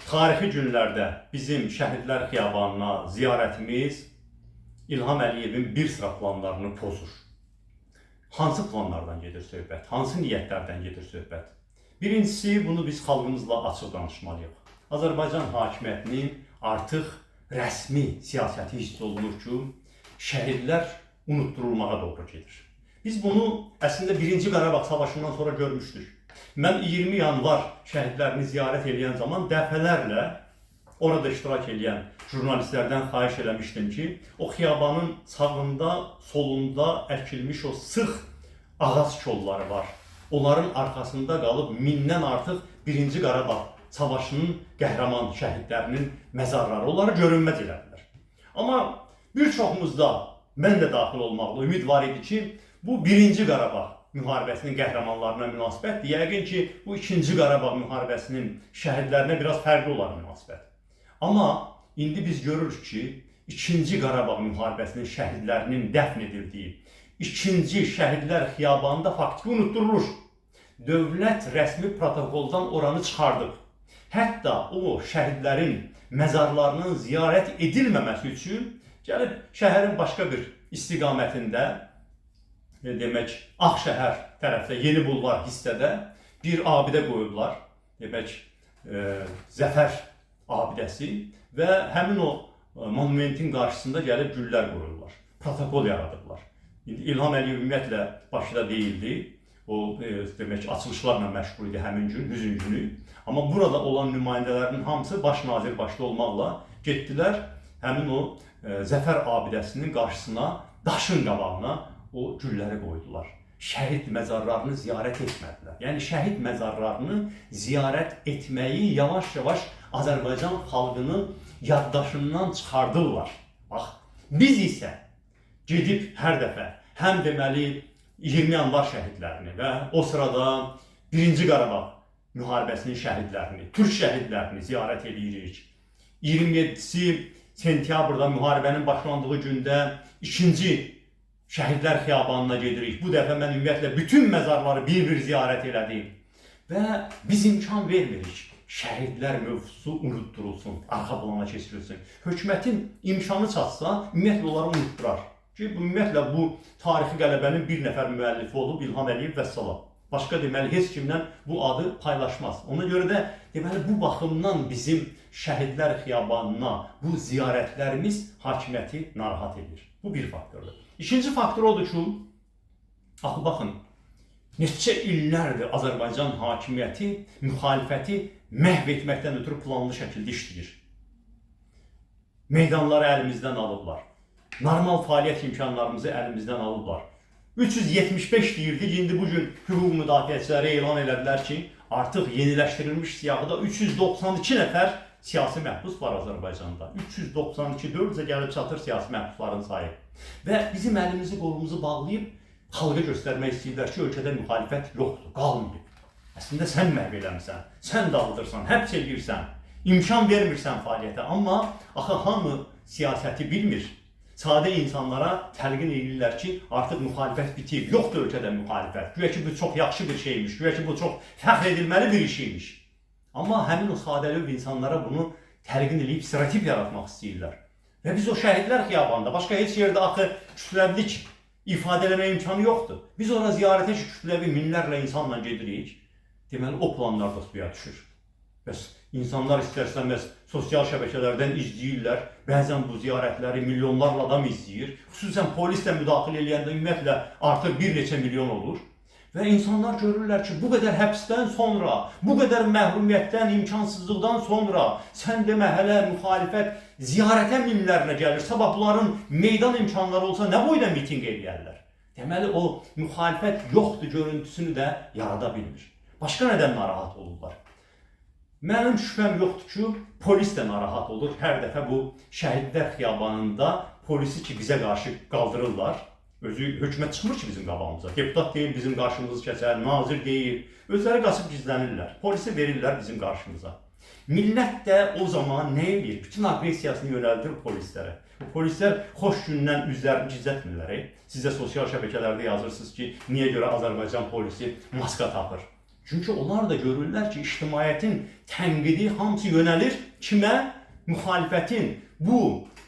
Tarixi günlərdə bizim Şəhidlər Xiyabanına ziyarətimiz İlham Əliyevin bir sıra planlarını pozur. Hansı planlardan gedir söhbət? Hansı niyyətlərdən gedir söhbət? Birincisi, bunu biz xalqımızla açıq danışmalıyıq. Azərbaycan hakimiyyətinin artıq rəsmi siyasəti hiss olunur ki, şəhidlər unutdurulmağa doğru gedir. Biz bunu əslində Birinci Qarabağ Savaşından sonra görmüşdük. Mən 20 yanvar şəhidlərini ziyarət edən zaman dəfələrlə orada iştirak edən jurnalistlərdən xahiş eləmişdim ki, o xiyabanın sağında, solunda əkilmiş o sıx ağac kolları var. Onların arxasında qalıb mindən artıq Birinci Qarabağ Savaşının qəhrəman şəhidlərinin məzarları. Onları görünməz elədilər. Amma bir çoxumuzda, mən də daxil olmaqla, ümid var idi ki, bu Birinci Qarabağ müharibəsinin qəhrəmanlarına münasibətdir. Yəqin ki, bu İkinci Qarabağ müharibəsinin şəhidlərinə biraz fərqli olar münasibət. Amma indi biz görürük ki, İkinci Qarabağ müharibəsinin şəhidlərinin dəfn edildiyi İkinci Şəhidlər Xiyabanında faktiki unutdurulur. Dövlət rəsmi protokoldan oranı çıxardıb. Hətta o şəhidlərin məzarlarının ziyarət edilməməsi üçün gəlib şəhərin başqa bir istiqamətində, demək, Ağşəhər tərəfdə, Yeni Bulvar hissədə bir abidə qoyublar. Demək, Zəfər abidəsi və həmin o monumentin qarşısında gəlib güllər qoyurlar. Protokol yaradıblar. İndi İlham Əliyev ümumiyyətlə Bakıda deyildi. O, demək, açılışlarla məşğul idi həmin gün, hüzün günü. Amma burada olan nümayəndələrin hamısı baş nazir başda olmaqla getdilər həmin o Zəfər abidəsinin qarşısına, daşın qabağına o gülləri qoydular. Şəhid məzarlarını ziyarət etmədilər. Yəni şəhid məzarlarını ziyarət etməyi yavaş-yavaş Azərbaycan xalqının yaddaşından çıxardırlar. Bax, biz isə gedib hər dəfə həm deməli 20 yanvar şəhidlərini və o sırada Birinci Qarabağ müharibəsinin şəhidlərini, türk şəhidlərini ziyarət edirik. 27-si sentyabrda müharibənin başlandığı gündə ikinci Şəhidlər Xiyabanına gedirik. Bu dəfə mən ümumiyyətlə bütün məzarları bir-bir ziyarət elədim. Və biz imkan vermirik şəhidlər mövzusu unutdurulsun, arxa plana keçirilsin. Hökumətin imkanı çatsa, ümumiyyətlə onları unutdurar. Ki, ümumiyyətlə bu tarixi qələbənin bir nəfər müəllifi olub İlham Əliyev vəssalam. Başqa deməli heç kimdən bu adı paylaşmaz. Ona görə də deməli bu baxımdan bizim Şəhidlər Xiyabanına bu ziyarətlərimiz hakimiyyəti narahat edir. Bu bir faktordur. İkinci faktor odur ki, axı baxın, neçə illərdir Azərbaycan hakimiyyəti müxalifəti məhv etməkdən ötürü planlı şəkildə işləyir. Meydanları əlimizdən alıblar. Normal fəaliyyət imkanlarımızı əlimizdən alıblar. 375 deyirdik, indi bu gün hüquq müdafiəçiləri elan elədilər ki, artıq yeniləşdirilmiş siyahıda 392 nəfər siyasi məhbus var Azərbaycanda. 392, 400-ə gəlib çatır siyasi məhbusların sayı. Və bizim əlimizi qolumuzu bağlayıb xalqa göstərmək istəyirlər ki, ölkədə müxalifət yoxdur, qalmayıb. Əslində sən məhv eləmisən, sən dağıdırsan, həbs eləyirsən, imkan vermirsən fəaliyyətə. Amma axı hamı siyasəti bilmir. Sadə insanlara təlqin edirlər ki, artıq müxalifət bitib, yoxdur ölkədə müxalifət. Güya ki, bu çox yaxşı bir şeymiş, güya ki, bu çox fəxr edilməli bir iş imiş. Amma həmin o sadəlövh insanlara bunu təlqin eləyib stereotip yaratmaq istəyirlər. Və biz o Şəhidlər Xiyabanında, başqa heç yerdə axı kütləvilik ifadə eləmək imkanı yoxdur. Biz ora ziyarətə kütləvi minlərlə insanla gedirik. Deməli, o planlar da suya düşür. Bəs insanlar istər-istəməz sosial şəbəkələrdən izləyirlər. Bəzən bu ziyarətləri milyonlarla adam izləyir. Xüsusən polis də müdaxilə eləyəndə ümumiyyətlə artıq bir neçə milyon olur. Və insanlar görürlər ki, bu qədər həbsdən sonra, bu qədər məhrumiyyətdən, imkansızlıqdan sonra sən demə hələ müxalifət ziyarətə minlərlə gəlir. Sabah bunların meydan imkanları olsa nə boyda mitinq eləyərlər? Deməli, o müxalifət yoxdur görüntüsünü də yarada bilmir. Başqa nədən narahat olurlar? Mənim şübhəm yoxdur ki, polis də narahat olur. Hər dəfə bu Şəhidlər Xiyabanında polisi ki bizə qarşı qaldırırlar. Özü hökumət çıxmır ki bizim qabağımıza. Deputat deyil bizim qarşımızı kəsər, nazir deyil. Özləri qaçıb gizlənirlər. Polisi verirlər bizim qarşımıza. Millət də o zaman nə eləyir? Bütün aqressiyasını yönəldir polislərə. Bu polislər xoş gündən üzlərini gizlətmirlər. Siz də sosial şəbəkələrdə yazırsınız ki, niyə görə Azərbaycan polisi maska taxır? Çünki onlar da görürlər ki, ictimaiyyətin tənqidi hamısı yönəlir kimə? Müxalifətin bu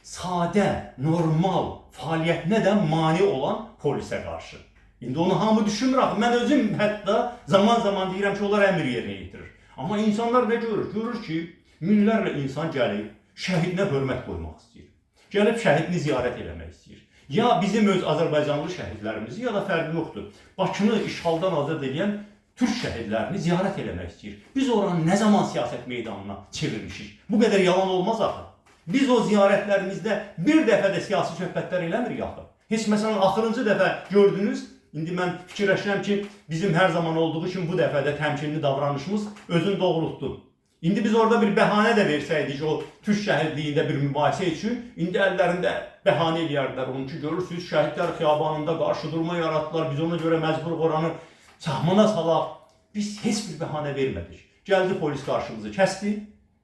sadə, normal fəaliyyətinə də mane olan polisə qarşı. İndi onu hamı düşünmür axı. Mən özüm hətta zaman-zaman deyirəm ki, onlar əmr yerinə yetirir. Amma insanlar nə görür? Görür ki, minlərlə insan gəlib şəhidinə hörmət qoymaq istəyir. Gəlib şəhidini ziyarət eləmək istəyir. Ya bizim öz Azərbaycanlı şəhidlərimizi, ya da fərqi yoxdur. Bakını işğaldan azad edən türk şəhidlərini ziyarət eləmək istəyir. Biz oranı nə zaman siyasət meydanına çevirmişik? Bu qədər yalan olmaz axı. Biz o ziyarətlərimizdə bir dəfə də siyasi söhbətlər eləmirik axı. Heç məsələn axırıncı dəfə gördünüz, indi mən fikirləşirəm ki, bizim hər zaman olduğu kimi bu dəfə də təmkinli davranışımız özünü doğrultdu. İndi biz orada bir bəhanə də versəydik o türk şəhidliyində bir mübahisə üçün, indi əllərində bəhanə eləyərdilər onu ki, görürsünüz şəhidlər xiyabanında qarşıdurma yaratdılar, biz ona görə məcburuq oranı sahmana salaq. Biz heç bir bəhanə vermədik. Gəldi polis qarşımızı kəsdi.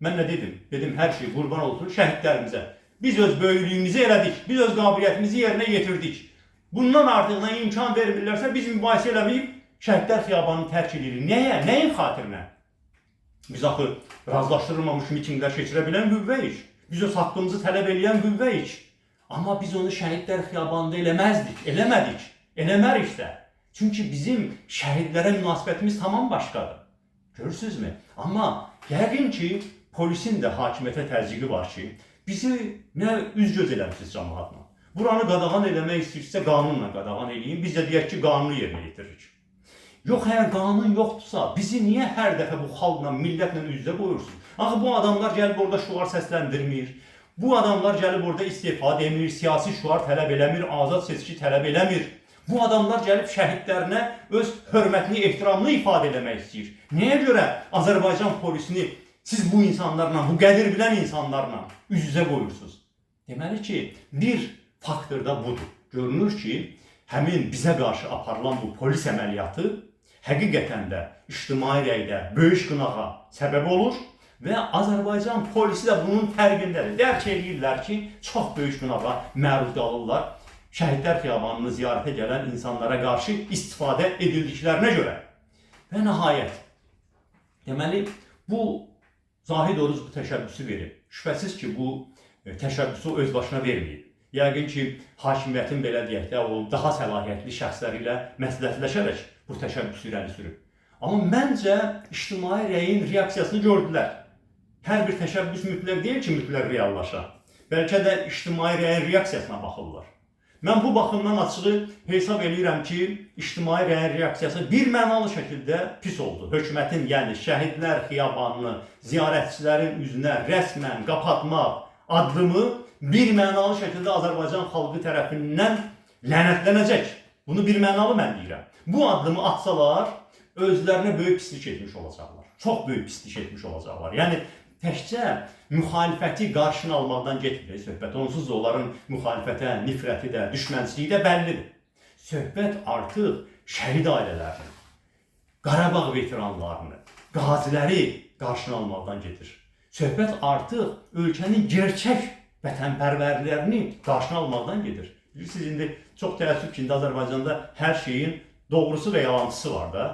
Mən nə dedim? Dedim hər şey qurban olsun şəhidlərimizə. Biz öz böyüklüyümüzü elədik, biz öz qabiliyyətimizi yerinə yetirdik. Bundan artığına imkan vermirlərsə biz mübahisə eləməyib şəhidlər xiyabanını tərk edirik. Nəyə? Nəyin xatirinə? Biz axı razılaşdırılmamış mitinqlər keçirə bilən qüvvəyik. Biz öz haqqımızı tələb eləyən qüvvəyik. Amma biz onu şəhidlər xiyabanında eləməzdik, eləmədik, eləmərik də. Çünki bizim şəhidlərə münasibətimiz tamam başqadır. Görürsünüzmü? Amma yəqin ki, polisin də hakimiyyətə təzyiqi var ki, bizi nə üz-göz eləmişsiniz cəmaatla. Buranı qadağan eləmək istəyirsə qanunla qadağan eləyin, biz də deyək ki, qanunu yerinə yetiririk. Yox, əgər qanun yoxdursa, bizi niyə hər dəfə bu xalqla, millətlə üz-üzə qoyursunuz? Axı bu adamlar gəlib orada şüar səsləndirmir. Bu adamlar gəlib orada istefa demir, siyasi şüar tələb eləmir, azad seçki tələb eləmir. Bu adamlar gəlib şəhidlərinə öz hörmətini, ehtiramını ifadə eləmək istəyir. Nəyə görə Azərbaycan polisini siz bu insanlarla, bu qədir bilən insanlarla üz-üzə qoyursunuz? Deməli ki, bir faktor da budur. Görünür ki, həmin bizə qarşı aparılan bu polis əməliyyatı həqiqətən də ictimai rəydə böyük qınağa səbəb olur və Azərbaycan polisi də bunun fərqindədir. Dərk eləyirlər ki, çox böyük qınağa məruz qalırlar. Şəhidlər xiyabanını ziyarətə gələn insanlara qarşı istifadə edildiklərinə görə. Və nəhayət, deməli, bu Zahid Oruz bu təşəbbüsü verib. Şübhəsiz ki, bu təşəbbüsü öz başına verməyib. Yəqin ki, hakimiyyətin belə deyək də, o daha səlahiyyətli şəxsləri ilə məsləhətləşərək bu təşəbbüsü irəli sürüb. Amma məncə ictimai rəyin reaksiyasını gördülər. Hər bir təşəbbüs mütləq deyil ki, mütləq reallaşa. Bəlkə də ictimai rəyin reaksiyasına baxırlar. Mən bu baxımdan açığı hesab eləyirəm ki, ictimai rəyin reaksiyası bir mənalı şəkildə pis oldu. Hökumətin, yəni şəhidlər xiyabanını ziyarətçilərin üzünə rəsmən qapatmaq addımı bir mənalı şəkildə Azərbaycan xalqı tərəfindən lənətlənəcək. Bunu bir mənalı mən deyirəm. Bu addımı atsalar, özlərinə böyük pislik etmiş olacaqlar. Çox böyük pislik etmiş olacaqlar. Yəni təkcə müxalifəti qarşına almaqdan getmir söhbət. Onsuz da onların müxalifətə nifrəti də, düşmənçiliyi də bəllidir. Söhbət artıq şəhid ailələrini, Qarabağ veteranlarını, qaziləri qarşına almaqdan gedir. Söhbət artıq ölkənin gerçək vətənpərvərlərini qarşına almaqdan gedir. Bilirsiniz, indi çox təəssüf ki, indi Azərbaycanda hər şeyin doğrusu və yalancısı var da,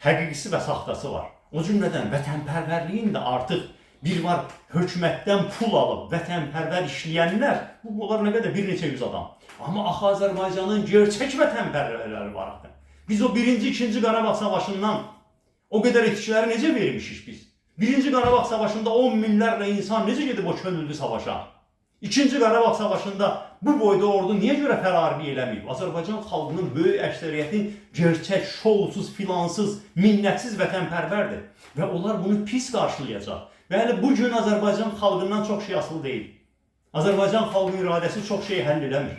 həqiqisi və saxtası var. O cümlədən vətənpərvərliyin də artıq bir var hökumətdən pul alıb vətənpərvər işləyənlər, bu onlar nə qədər bir neçə yüz adam. Amma axı Azərbaycanın gerçək vətənpərvərləri var axı. Biz o birinci, ikinci Qarabağ savaşından o qədər itkiləri necə vermişik biz? Birinci Qarabağ savaşında 10 minlərlə insan necə gedib o könüllü savaşa? İkinci Qarabağ savaşında bu boyda ordu niyə görə fərarilik eləməyib? Azərbaycan xalqının böyük əksəriyyəti gerçək, şousuz, filansız, minnətsiz vətənpərvərdir və onlar bunu pis qarşılayacaq. Bəli, bu gün Azərbaycan xalqından çox şey asılı deyil. Azərbaycan xalqının iradəsi çox şey həll eləmir.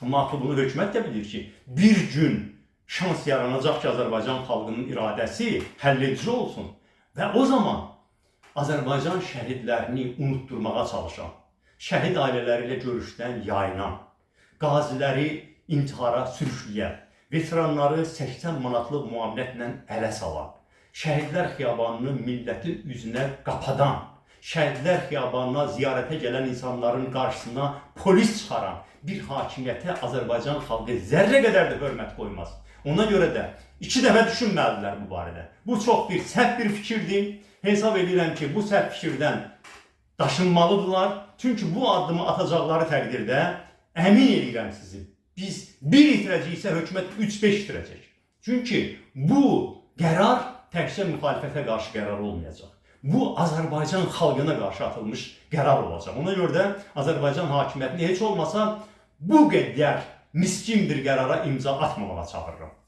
Amma axı bunu hökumət də bilir ki, bir gün şans yaranacaq ki, Azərbaycan xalqının iradəsi həll edici olsun. Və o zaman Azərbaycan şəhidlərini unutturmağa çalışan, şəhid ailələri ilə görüşdən yayınan, qaziləri intihara sürükləyən, veteranları 80 manatlıq müavinətlə ələ salan, şəhidlər xiyabanını millətin üzünə qapadan, şəhidlər xiyabanına ziyarətə gələn insanların qarşısına polis çıxaran bir hakimiyyətə Azərbaycan xalqı zərrə qədər də hörmət qoymaz. Ona görə də iki dəfə düşünməlidirlər bu barədə. Bu çox bir səhv bir fikirdir. Hesab edirəm ki, bu səhv fikirdən daşınmalıdırlar. Çünki bu addımı atacaqları təqdirdə əmin edirəm sizi, biz bir itirəcəksə hökumət 3-5 itirəcək. Çünki bu qərar təkcə müxalifətə qarşı qərar olmayacaq. Bu Azərbaycan xalqına qarşı atılmış qərar olacaq. Ona görə də Azərbaycan hakimiyyətini heç olmasa bu qədər miskin bir qərara imza atmamağa çağırıram.